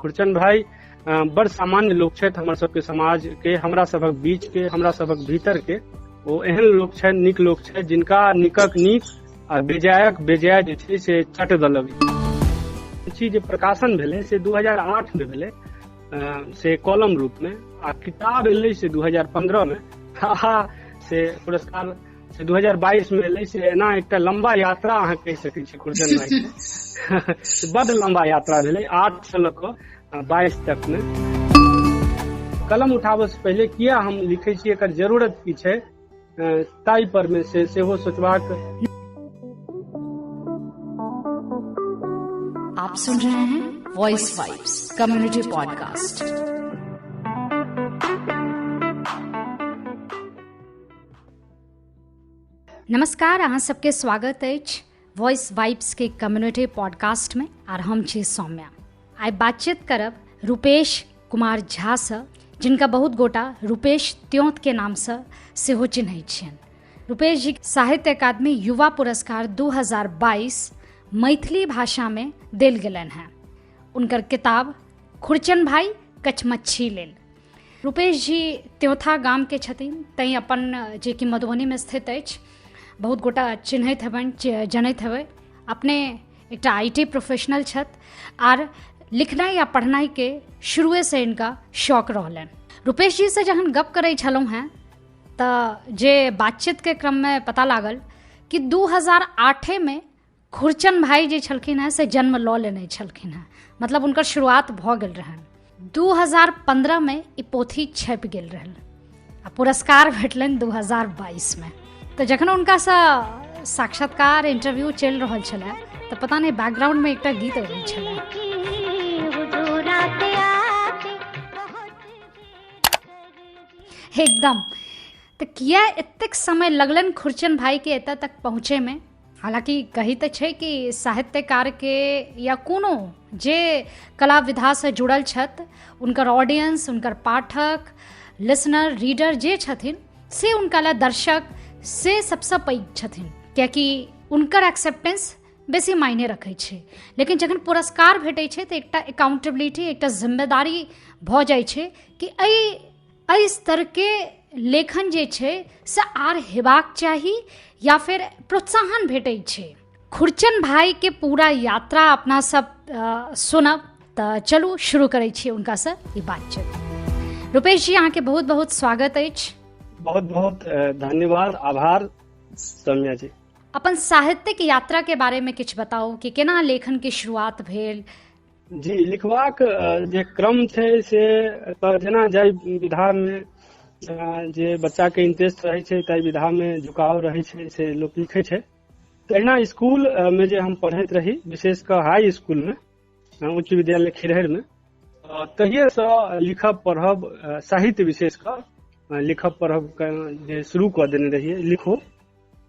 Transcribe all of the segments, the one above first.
खुरचन भाई बड़ सामान्य लोक छथि हमर सबके समाज के, हमरा सभक बीच के, हमरा सभक भीतर के। ओ एहन लोक छथि, नीक लोक छथि, जिनका नीकक नीक आ बेजायक बेजाय जे छै से चट दऽ लगै छी। जे प्रकाशन भेलै से 2008 मे भेलै, से कॉलम रूप मे, आ किताब एलै से 2015 मे, आ से पुरस्कार से 2022 मे एलै। से एना एकटा लम्बा यात्रा अहाँ कहि सकै छी खुरचन भाई के, बड लम्बा यात्रा भेलै 8 से लऽ कऽ 22 तक मे। कलम उठाबऽ से पहिले किया हम लिखै छी, एकर जरूरत की छै, ताहि पर मे से सेहो सोचबाक। आप सुन रहे हैं वॉइस वाइब्स कम्युनिटी पॉडकास्ट। नमस्कार, अहाँ सबके स्वागत अछि वॉइस वाइब्स के कम्युनिटी पॉडकास्ट में, आर हम छी सौम्या। आइ बातचीत करब रूपेश कुमार झा सँ, जिनका बहुत गोटा रूपेश त्योंथ के नाम सँ सेहो चिन्है छियनि। रूपेश जी साहित्य अकादमी युवा पुरस्कार 2022 मैथिली भाषा में देल गेलनि हैं उनकर किताब खुरचन भाई कचमच्छी लेल। रूपेश जी त्योंथा गाम के छथिन, तैं अपन जे कि मधुबनी में स्थित अछि, बहुत गोटा चिन्हैत हेबनि, जनैत हेबै। अपने एकटा IT professional छथि आर लिखनाइ आ पढ़नाइ के शुरुए से इनका शौक रहलनि। रूपेश जी से जहन गप करै छलहुँ हेँ तऽ जे बातचीत के क्रम में पता लागल कि 2008 में खुरचन भाई जे छलखिन हेँ से जन्म लऽ लेने छलखिन हेँ, मतलब हुनकर शुरुआत भऽ गेल रहनि। 2015 में ई पोथी छपि गेल रहनि आ पुरस्कार भेटलनि 2022 में। तऽ जखन हुनकासँ साक्षात्कार इंटरव्यू चलि रहल छलै तऽ पता नहि बैकग्राउंड में एकटा गीत अबै छलै। एकदम तऽ किया एतेक समय लगलनि खुरचन भाई के एतऽ तक पहुँचैमे? हालाँकि कही तऽ छै कि साहित्यकार के या कोनो जे कला विधासँ जुड़ल छथि उनकर ऑडियंस, उनकर पाठक, लिसनर, रीडर जे छथिन से हुनका लए दर्शक से सबसँ पैघ छथिन, कियाकि उनकर एक्सेप्टेंस बेसी मायने रखै छै। लेकिन जखन पुरस्कार भेटै छै तऽ एकटा अकाउंटेबिलिटी, एकटा जिम्मेदारी भऽ जाइ छै कि एहि स्तरके लेखन जे छै से आर हेबाक चाही या फिर प्रोत्साहन भेटै छै। खुरचन भाई के पूरा यात्रा अपना सब सुनब, तऽ चलू शुरू करै छी उनकासँ ई बातचीत। रूपेश जी, अहाँके बहुत बहुत स्वागत अछि। बहुत बहुत धन्यवाद, आभार सौम्या जी। अपन साहित्यिक यात्रा के बारे में किछु बताउ कि केना लेखन के शुरुआत भेल? जी, लिखबाक जे क्रम छै से तऽ जेना जाहि विधा में जे बच्चा के इंटरेस्ट रहै छै ताहि विधा में झुकाव रहै छै से लोक लिखै छै। तहिना स्कूल में जे हम पढ़ैत रही, विशेष कऽ हाई स्कूल में, उच्च विद्यालय खिरहर में, तहिए सँ लिखब पढ़ब, साहित्य विशेष कऽ लिखब पढ़ब जे शुरू कऽ देने रहियै। लिखो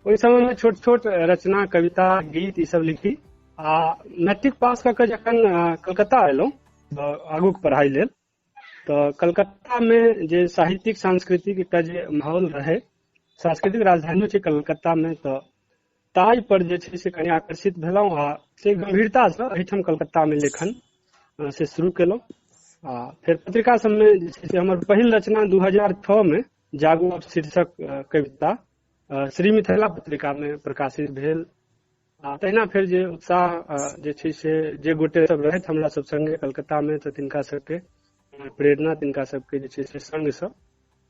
ओहि समय में छोट छोट रचना, कविता, गीत ई सब लिखी। आ मैट्रिक पास कऽ के जखन कलकत्ता एलहुँ आगूक पढ़ाई लेल, तऽ कलकत्ता में जे साहित्यिक सांस्कृतिक एकटा जे माहौल रहै, सांस्कृतिक राजधानियो छै कलकत्ता में, तऽ ताहि पर जे छै से कनि आकर्षित भेलहुँ आ से गंभीरतासँ एहिठाम कलकत्ता में लेखन से शुरू केलहुँ। आ फेर पत्रिका सबमे जे छै से हमर पहिल रचना 2006 में जागू अब शीर्षक कविता श्री मिथिला पत्रिका में प्रकाशित भेल। आ तहिना फेर जे उत्साह जे छै से जे गोटे सब रहथि हमरा सब संगे कलकत्ता में, तऽ तिनका सबके प्रेरणा, तिनका सबके जे छै से संगसँ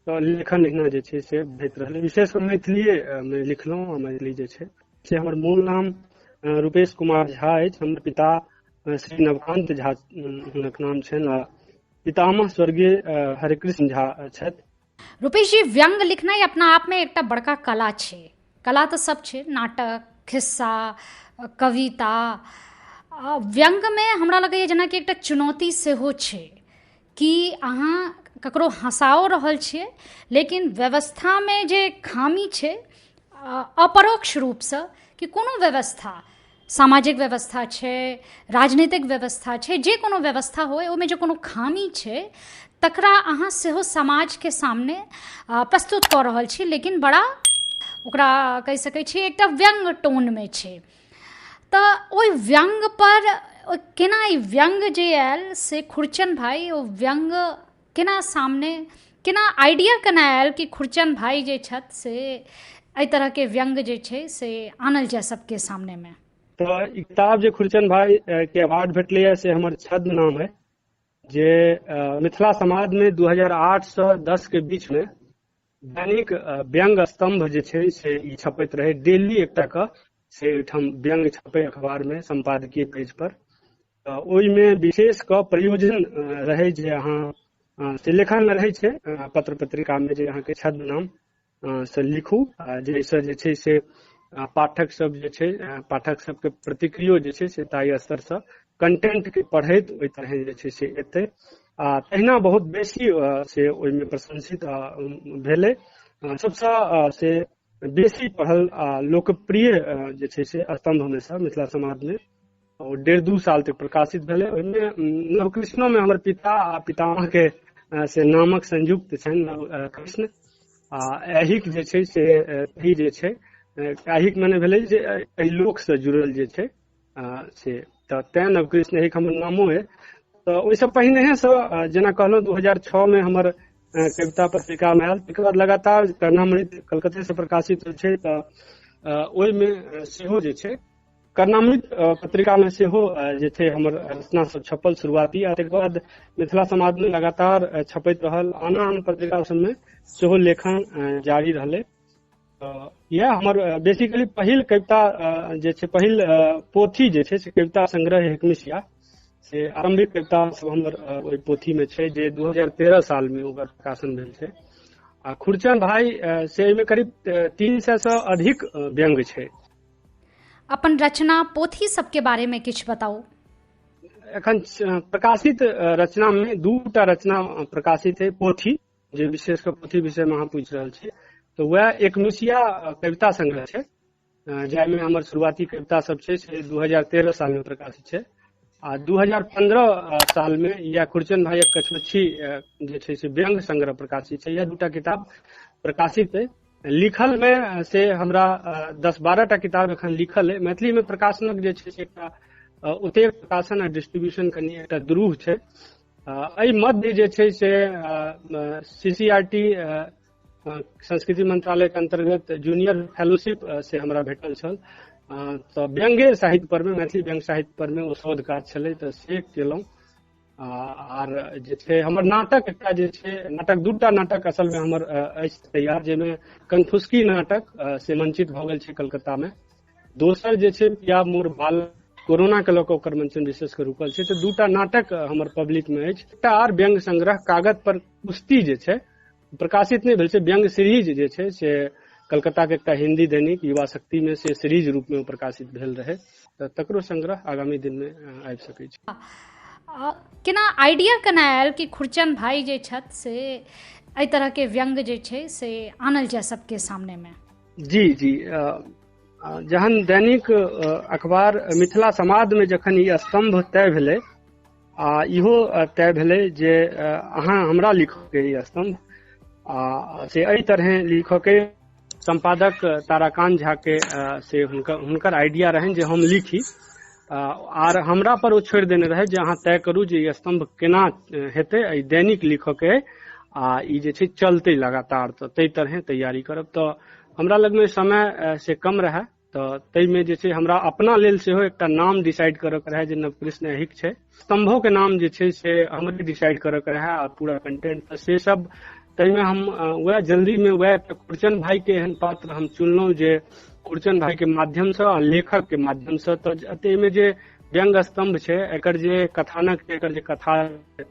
तऽ लेखन एहिना जे छै से होइत रहलै। विशेष कऽ मैथिलीए मे लिखलहुँ। आ मैथिली जे छै से हमर मूल नाम रूपेश कुमार झा अछि। हमर पिता श्री नवकांत झा हुनक नाम छनि आ पितामह स्वर्गीय हरिकृष्ण झा छथि। रूपेश जी, व्यंग लिखनाइ अपना आपमे एकटा बड़का कला छै। कला तऽ सब छै, नाटक, खिस्सा, कविता। व्यंगमे हमरा लगैए जेनाकि एकटा चुनौती सेहो छै कि अहाँ ककरो हँसाओ रहल छियै, लेकिन व्यवस्थामे जे खामी छै अपरोक्ष रूपसँ, कि कोनो व्यवस्था, सामाजिक व्यवस्था छै, राजनीतिक व्यवस्था छै, जे कोनो व्यवस्था होइ, ओहिमे जे कोनो खामी छै तकरा अहाँ सेहो समाजके सामने प्रस्तुत कऽ रहल छी, लेकिन बड़ा ओकरा कहि सकै छी एकटा व्यंग टोनमे छै। तऽ ओहि व्यंग पर केना ई व्यंग्य जे आयल से खुरचन भाई, ओ व्यंग्य केना सामने, केना आइडिया केना आयल कि खुरचन भाई जे छथि से एहि तरहके व्यंग्य जे छै से आनल जाय सबके सामनेमे? तऽ ई किताब जे खुरचन भाई के अवार्ड भेटलैए से हमर छद्म नाम है, जे मिथिला समाजमे 2008 सँ 10 के बीचमे दैनिक व्यंग्य स्तंभ जे छै से ई छपैत रहै डेली, एकटा के से एहिठाम व्यंग्य छपै अखबारमे सम्पादकीय पेज पर। तऽ ओहिमे विशेष कऽ प्रयोजन रहै जे अहाँ से लेखनमे रहै छै पत्र पत्रिकामे जे अहाँके छद्म नाम से लिखू, जाहिसँ जे छै से पाठक सब जे छै, पाठक सबके प्रतिक्रियो जे छै से ताहि स्तरसँ कंटेंट के पढ़ैत ओहि तरहे जे छै से एतै। आ तहिना बहुत बेसी से ओहिमे प्रशंसित भेलै, सबसँ से बेसी पढ़ल आ लोकप्रिय जे छै से स्तंभमे सँ मिथिला समाजमे ओ 1.5-2 साल तक प्रकाशित भेलै। ओहिमे नवकृष्णोमे हमर पिता आ पितामह के से नामक संयुक्त छनि नवकृष्ण, आ एहिक जे छै से एहि जे छै एहिक मने भेलै जे एहि लोकसँ जुड़ल जे छै से, तऽ तें नवकृष्ण एहिक हमर नामो अइ। तऽ ओहिसँ पहिनेहेसँ जेना कहलहुँ 2006 मे हमर कविता पत्रिकामे आयल, तकर बाद लगातार कर्णामृत कलकत्तेसँ प्रकाशित होइ छै, तऽ ओहिमे सेहो जे छै कर्णामृत पत्रिकामे सेहो जे छै हमर रचना सब छपल शुरुआती, आ तकर बाद मिथिला समाजमे लगातार छपैत रहल, आन आन पत्रिका सबमे सेहो लेखन जारी रहलै। इएह हमर बेसिकली पहिल कविता जे छै, पहिल पोथी जे छै से कविता संग्रह एकमिशिया, से आरम्भिक कविता सब हमर ओहि पोथीमे छै जे 2013 सालमे ओकर प्रकाशन भेल छै। आ खुरचन भाई से एहिमे करीब 300 सँ अधिक व्यंग्य छै। अपन रचना पोथी सबके बारेमे किछु बताउ। एखन प्रकाशित रचनामे 2टा रचना प्रकाशित है पोथी, जे विशेष कऽ पोथी विषयमे अहाँ पूछि रहल छी, तऽ वएह एकमिशिया कविता संग्रह छै जाहिमे हमर शुरुआती कविता सब छै से 2013 सालमे प्रकाशित छै। आ 2015 सालमे इएह खुरचन भाइक कछमछी जे छै से व्यंग्य संग्रह प्रकाशित छै। इएह 2टा किताब प्रकाशित अइ। लिखल मे से हमरा 10-12 टा किताब एखन लिखल अइ। मैथिलीमे प्रकाशनक जे छै से एकटा ओतेक प्रकाशन आ डिस्ट्रीब्यूशन कनि एकटा दुरूह छै। एहि मध्य जे छै से CCRT संस्कृति मंत्रालय के अंतर्गत जूनियर फेलोशिप से हमरा भेटल छल, तऽ व्यंग्य साहित्य पर मे, मैथिली व्यंग्य साहित्य पर मे ओ शोध काज छलै, तऽ से केलहुँ। आर जे छै हमर नाटक एकटा जे छै नाटक, 2टा नाटक असल मे हमर अछि तैयार, जाहिमे कनफुसकी नाटक से मंचित भऽ गेल छै कलकत्ता मे। दोसर जे छै पिया मोर बाल, कोरोना के लऽ कऽ ओकर मंचन विशेष कऽ रुकल छै। तऽ 2टा नाटक हमर पब्लिक मे अछि। एकटा आर व्यंग्य संग्रह कागज पर कुश्ती जे छै प्रकाशित नहि भेल छै, व्यंग्य सीरीज जे छै से कलकत्ता के एकटा हिंदी दैनिक युवा शक्ति में से सीरीज रूप में प्रकाशित भेल रहे, तऽ तकरो संग्रह आगामी दिन में आबि सकै छै। केना आइडिया केना आयल कि खुरचन भाई जे छथि से एहि तरहके व्यंग्य जे छै से आनल जाय सबके सामनेमे? जी जी, जहन दैनिक अखबार मिथिला समाजमे जखन ई स्तंभ तय भेलै आ इहो तय भेलै जे अहाँ हमरा लिखऽके ई स्तंभ आ से एहि तरहे लिखऽके, सम्पादक ताराकांत झा के से हुनकर आइडिया रहनि जे हम लिखी, आर हमरा पर ओ छोड़ि देने रहै जे अहाँ तय करू जे ई स्तंभ केना हेतै, एहि दैनिक लिखऽके आ ई जे छै चलतै लगातार, तऽ ताहि तरहे तैयारी करब। तऽ हमरा लगमे समय से कम रहै, तऽ ताहिमे जे छै हमरा अपना लेल सेहो एकटा नाम डिसाइड करऽके रहै जे नवकृष्ण ऐहिक छै, स्तंभोके नाम जे छै से हमरे डिसाइड करऽके रहै आ पूरा कंटेंट, तऽ से सब ताहिमे हम वएह जल्दीमे वएह एकटा खुरचन भाईके एहन पात्र हम चुनलहुँ जे खुरचन भाईके माध्यमसँ आ लेखकके माध्यमसँ, तऽ एहिमे जे व्यंग्य स्तंभ छै, एकर जे कथानक छै, एकर जे कथा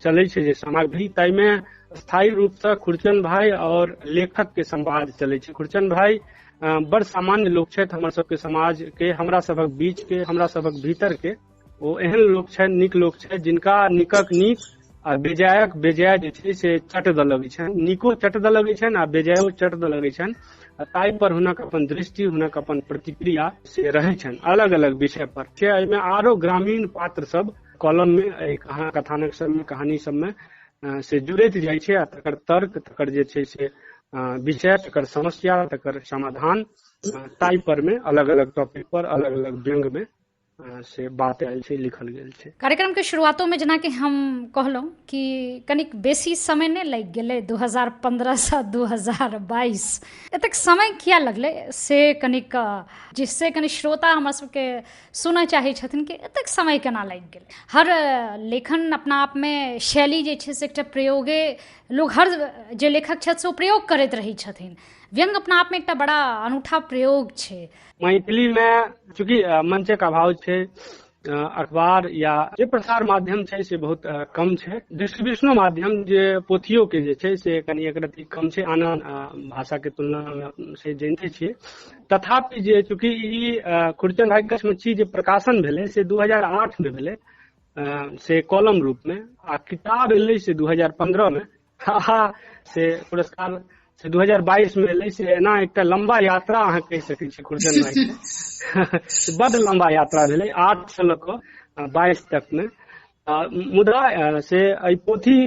चलै छै जे सामग्री, ताहिमे स्थायी रूपसँ खुरचन भाई और लेखक के संवाद चलै छै। खुरचन भाई बड़ सामान्य लोक छथि हमर सबके समाज के, हमरा सभक बीच के, हमरा सभक भीतर के ओ एहन लोक छथि, नीक लोक छथि जिनका नीकक नीक आ बेजायक बेजाय जे छै से चट दऽ लगै छनि, नीको चट दऽ लगै छनि आ बेजायो चट दऽ लगै छनि, आ ताहि पर हुनक अपन दृष्टि, हुनक अपन प्रतिक्रिया से रहै छनि अलग अलग विषय पर। से एहिमे आरो ग्रामीण पात्र सब कॉलम मे, एहि कथानक सबमे, कहानी सबमे से जुड़ैत जाइ छै आ तकर तर्क, तकर जे छै से विषय, तकर समस्या, तकर समाधान, ताहि पर मे अलग अलग टॉपिक पर अलग अलग व्यंग मे से बात आयल छै, लिखल गेल छै। कार्यक्रम के शुरुआतो में जेनाकि हम कहलहुँ कि कनिक बेसी समय नहि लागि गेलै, 2015 से 2022 एतेक समय किया लगलै, से कनिक जिससे कनि श्रोता हमरा सबके सुनऽ चाहै छथिन कि एतेक समय केना लागि गेलै। हर लेखन अपना आपमे शैली जे छै से एकटा प्रयोगे, लोग हर जे लेखक छथि से ओ प्रयोग करैत रहै छथिन। व्यंग अपना आपमे एकटा बड़ा अनूठा प्रयोग छै। मैथिलीमे चूँकि मंचक अभाव छै, अखबार या जे प्रसार माध्यम छै से बहुत कम छै, डिस्ट्रीब्यूशनो माध्यम जे पोथियो के जे छै से कनि एक रत्ती कम छै आन आन भाषा के तुलना मे, से जानिते छियै। तथापि जे चूँकि ई खुरचन भाई कछमछी जे प्रकाशन भेलै से 2008 मे भेलै से कॉलम रूप मे, आ किताब एलै से 2015 मे, से पुरस्कार से 2022 मे एलै। से एना एकटा लम्बा यात्रा अहाँ कहि सकै छी खुरचन भाई के, बड लम्बा यात्रा भेलै 8 से लऽ कऽ 22 तक मे। मुदा से एहि पोथी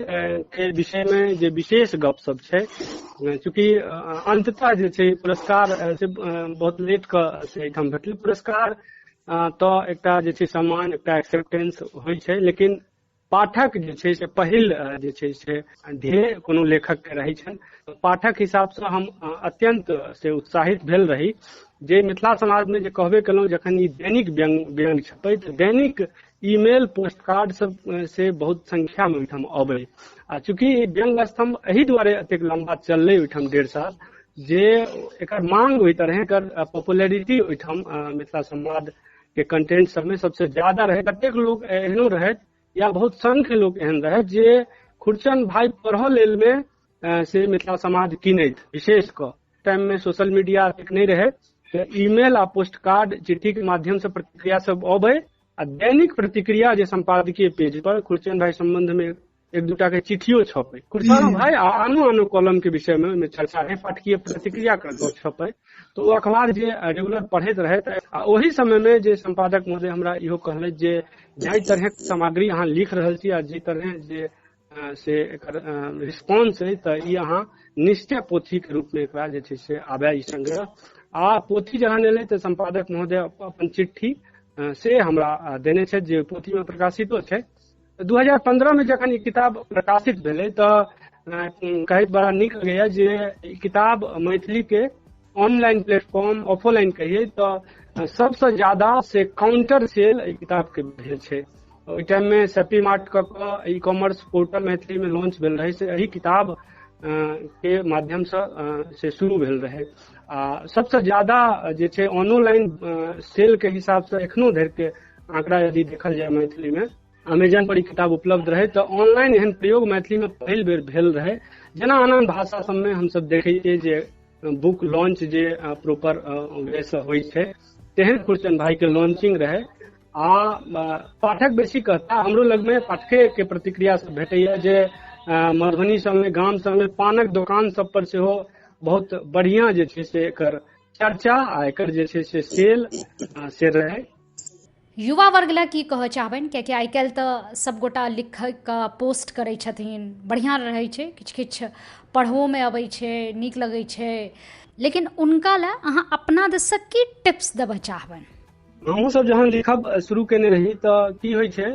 के विषय मे जे विशेष गप सब छै, चूँकि अंततः जे छै पुरस्कार से बहुत लेट कऽ से एहिठाम भेटलै। पुरस्कार तऽ एकटा जे छै सम्मान, एकटा एक्सेप्टेंस होइ छै, लेकिन पाठक जे छै से पहिल जे छै से ध्येय कोनो लेखक के रहै छनि। पाठक हिसाबसँ हम अत्यंत से उत्साहित भेल रही जे मिथिला समाजमे जे कहबे केलहुँ, जखन ई दैनिक व्यंग छपै तऽ दैनिक ईमेल पोस्ट कार्ड सब से बहुत संख्या मे ओहिठाम अबै। आ चूँकि व्यंग स्तंभ एहि दुआरे एतेक लम्बा चललै ओहिठाम 1.5 साल, जे एकर मांग ओहि तरहे, एकर पॉपुलैरिटी ओहिठाम मिथिला समाज के कंटेंट सबमे सबसे ज्यादा रहै। कतेक लोक एहनो रहथि या बहुत संख्य लोक एहन रहे जे खुरचन भाई पढ़ऽ लेल मे से मिथिला समाज किनैत। विशेष कऽ टाइम में सोशल मीडिया एतेक नहि रहे, तऽ ईमेल आ पोस्ट कार्ड चिट्ठी के माध्यम से प्रतिक्रिया सब अबै, आ दैनिक प्रतिक्रिया जे संपादकीय पेज पर खुरचन भाई संबंध में एक दूटा के चिट्ठियो छपै, खुरचन भाई आ आनो आनो कॉलम के विषय में ओहिमे चर्चा रहै, पाठकीय प्रतिक्रिया के गप छपै। तऽ ओ अखबार जे रेगुलर पढ़ैत रहैत, आ ओहि समय में जे संपादक महोदय हमरा इहो कहलथि जे जाहि तरहक सामग्री अहाँ लिख रहल छी आ जाहि तरह जे से एकर रिस्पॉन्स अइ, तऽ ई अहाँ निश्चय पोथी के रूप में एकरा जे छै से आबे ई संग्रह। आ पोथी जहन एलै तऽ संपादक महोदय अपन चिट्ठी से हमरा देने छथि जे पोथी में प्रकाशितो छै। 2015 में जखन ई किताब प्रकाशित भेलै तऽ कहैत बड़ा नीक लगैया जे ई किताब मैथिली के ऑनलाइन प्लेटफॉर्म ऑफलाइन कहियै तऽ सबसँ ज्यादा से काउंटर सेल एहि किताब के भेल छै। ओहि टाइम में सैपी मार्ट कऽ कऽ ई कॉमर्स पोर्टल मैथिली में लॉन्च भेल रहै, से एहि किताब के माध्यमसँ से शुरू भेल रहै। आ सबसँ ज्यादा जे छै ऑनलाइन सेल के हिसाबसँ एखनो धरि के आंकड़ा यदि देखल जाय मैथिली में अमेजन पर ई किताब उपलब्ध रहै, तऽ ऑनलाइन एहन प्रयोग मैथिली में पहिल बेर भेल रहै। जेना आन आन भाषा सबमे हमसब देखै छियै जे बुक लॉन्च जे प्रॉपर वे से होइ छै, तेहन खुरचन भाई के लॉन्चिंग रहै। आ पाठक बेसी कहता, हमरो लगमे पाठके के प्रतिक्रिया सब भेटैया जे मधुबनी सबमे गाम सबमे पानक दोकान सब पर सेहो बहुत बढ़िया जे छै से एकर चर्चा आ एकर जे छै से सेल से रहै। युवा वर्ग लए की कहऽ चाहबनि, कियाकि आइ काल्हि तऽ सबगोटा लिख कऽ पोस्ट करै छथिन, बढ़िआँ रहै छै, किछु किछु पढ़ओमे अबै छै, नीक लगै छै, लेकिन हुनका लए अहाँ अपना दिससँ की टिप्स देबऽ चाहबनि? हमहूँ सब जहन लिखब शुरू केने रही तऽ की होइ छै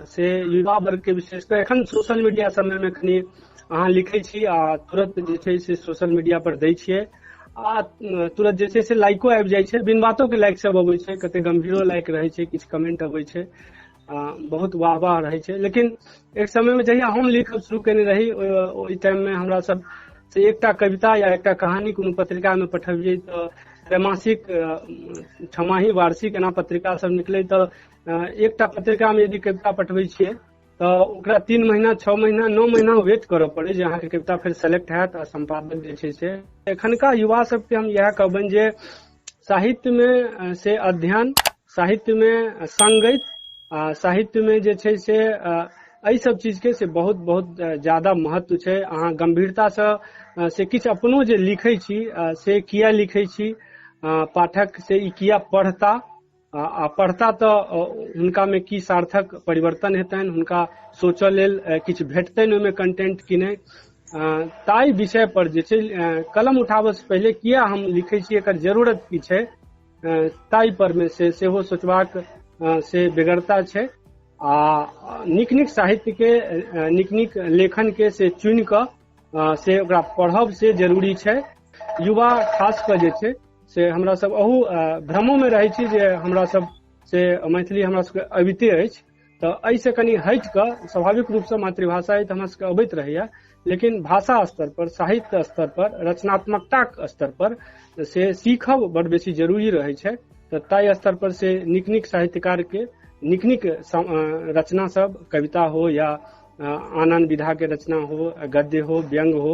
से युवा वर्ग के विशेषतः एखन सोशल मीडिया समय मे कनि अहाँ लिखै छी आ तुरंत जे छै से सोशल मीडिया पर दै छियै आ तुरंत जे छै से लाइको आबि जाइ छै, बिन बातो के लाइक सब अबै छै, कते गंभीरो लाइक रहै छै, किछु कमेंट अबै छै, बहुत वाह वाह रहै छै। लेकिन एक समय मे जहिया हम लिखब शुरू केने रही ओहि टाइम मे हमरा सब से एकटा कविता या एकटा कहानी कोनो पत्रिका मे पठबियै तऽ त्रैमासिक, छमाही, वार्षिक एना पत्रिका सब निकलै तऽ एकटा पत्रिका मे यदि कविता पठबै छियै तऽ ओकरा 3 महीना 6 महीना 9 महीना वेट करऽ पड़ै जे अहाँके कविता फेर सेलेक्ट हैत आ संपादक जे छै से। एखनका युवा सबके हम इएह कहबनि जे साहित्य मे से अध्ययन, साहित्य मे संगति आ साहित्य मे जे छै से एहि सब चीज के से बहुत बहुत ज्यादा महत्व छै। अहाँ गंभीरता से किछु अपनो जे लिखै छी से किया लिखै छी, पाठक से ई किया पढ़ता, आ पढ़ता तऽ हुनका मे की सार्थक परिवर्तन हेतनि, हुनका सोचऽ लेल किछु भेटतनि ओहिमे कंटेंट कि नहि, ताहि विषय पर जे छै कलम उठाबऽ से पहिले किया हम लिखै छी, एकर जरूरत की छै, ताहि पर मे से सेहो सोचबाक से बेगरता छै। आ नीक नीक साहित्यके, नीक नीक लेखनके से चुनि कऽ से ओकरा पढ़ब से जरूरी छै। युवा खास कऽ जे छै से हमरा सब अहू भ्रमोमे रहै छी जे हमरा सब से मैथिली हमरा सबके अबिते अछि, तऽ एहिसँ कनि हटि कऽ स्वाभाविक रूपसँ मातृभाषा तऽ हमरा सबके अबैत रहैया, लेकिन भाषा स्तर पर, साहित्य स्तर पर, रचनात्मकताक स्तर पर से सीखब बड बेसी जरूरी रहै छै। तऽ ताहि स्तर पर से नीक नीक साहित्यकारके नीक नीक रचना सब, कविता हो या आन आन विधा के रचना हो, गद्य हो, व्यंग हो,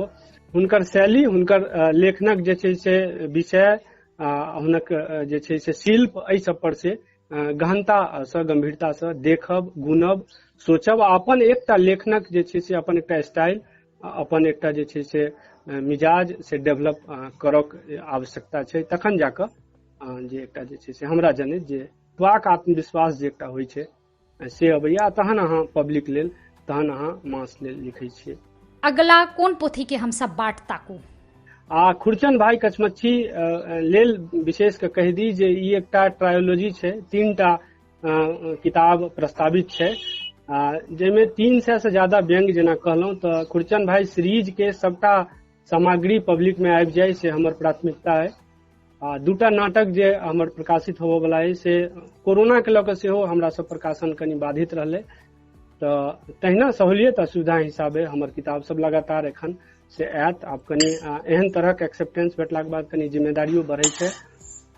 हुनकर शैली, हुनकर लेखनक जे छै से विषय, हुनक जे छै से शिल्प, एहि सब पर से गहनतासँ, गंभीरतासँ देखब, गुनब, सोचब, अपन एकटा लेखनक जे छै से अपन एकटा स्टाइल, अपन एकटा जे छै से मिजाज से डेवलप करऽके आवश्यकता छै। तखन जाकऽ जे एकटा जे छै से हमरा जनैत जे वाक आत्मविश्वास जे एकटा होइ छै से अबैया, तहन अहाँ पब्लिक लेल, तहन अहाँ मास लेल लिखै छियै। अगला कोन पोथी के हमसब बाट ताकू? आ खुरचन भाई कछमच्छी लेल विशेष कऽ कहि दी जे ई एकटा ट्रायोलॉजी छै, 3टा किताब प्रस्तावित छै, जाहिमे 300 से ज्यादा व्यंग्य जेना कहलहुँ। तऽ खुरचन भाई सीरीज के सबटा सामग्री पब्लिक में आबि जाय से हमर प्राथमिकता अइ। आ 2टा नाटक जे हमर प्रकाशित होबयवला अइ से कोरोना के लऽ कऽ सेहो हमरा सब प्रकाशन कनि बाधित रहलै, तऽ तहिना सहूलियत असुविधा हिसाबे हमर किताब सब लगातार एखन से आयत। आब कनि एहन तरहक एक्सेप्टेंस भेटलाके बाद कनि जिम्मेदारियो बढ़ै छै,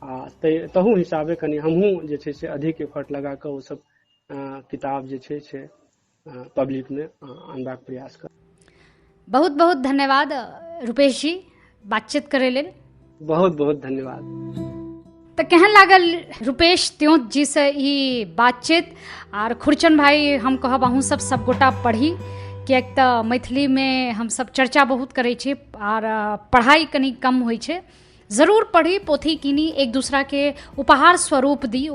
आ तहू हिसाबे कनि हमहूँ जे छै से अधिक एफर्ट लगा कऽ ओ सब किताब जे छै से पब्लिक मे अनबाक प्रयास करब। बहुत बहुत धन्यवाद रुपेश जी बातचीत करै लेल। बहुत बहुत धन्यवाद। तऽ केहन लागल रुपेश त्योंथ जी से ई बातचीत? आर खुरचन भाई हम कहब अहूँ सब सबगोटा पढ़ी, किएक तऽ मैथिलीमे हमसब चर्चा बहुत करै छी आर पढ़ाइ कनि कम होइ छै। जरूर पढ़ी, पोथी कीनी, एक दूसराके उपहार स्वरूप दी।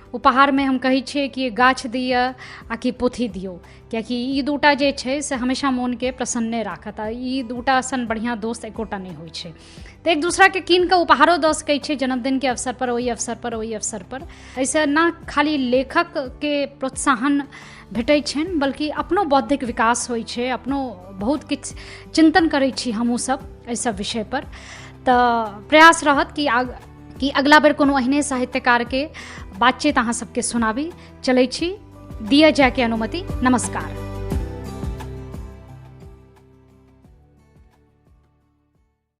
उपहारमे हम कहै छियै कि गाछ दिअ आ कि पोथी दियौ, कियाकि ई दूटा जे छै से हमेशा मोनके प्रसन्ने राखत, आ ई दूटा सन बढ़िआँ दोस्त एकोटा नहि होइ छै। तऽ एक दूसराके कीन कऽ उपहारो दऽ सकै छियै जन्मदिनके अवसर पर, ओहि अवसर पर, ओहि अवसर पर। एहिसँ ने खाली लेखकके प्रोत्साहन भेटै छनि, बल्कि अपनो बौद्धिक विकास होइ छै, अपनो बहुत किछु चिन्तन करै छी हमहूँ सब एहि सब विषय पर। तऽ प्रयास रहत कि अगला बेर कोनो एहने साहित्यकारके बातचीत अहाँ सबके सुनाबी। चलै छी, दिया जायके अनुमति। नमस्कार।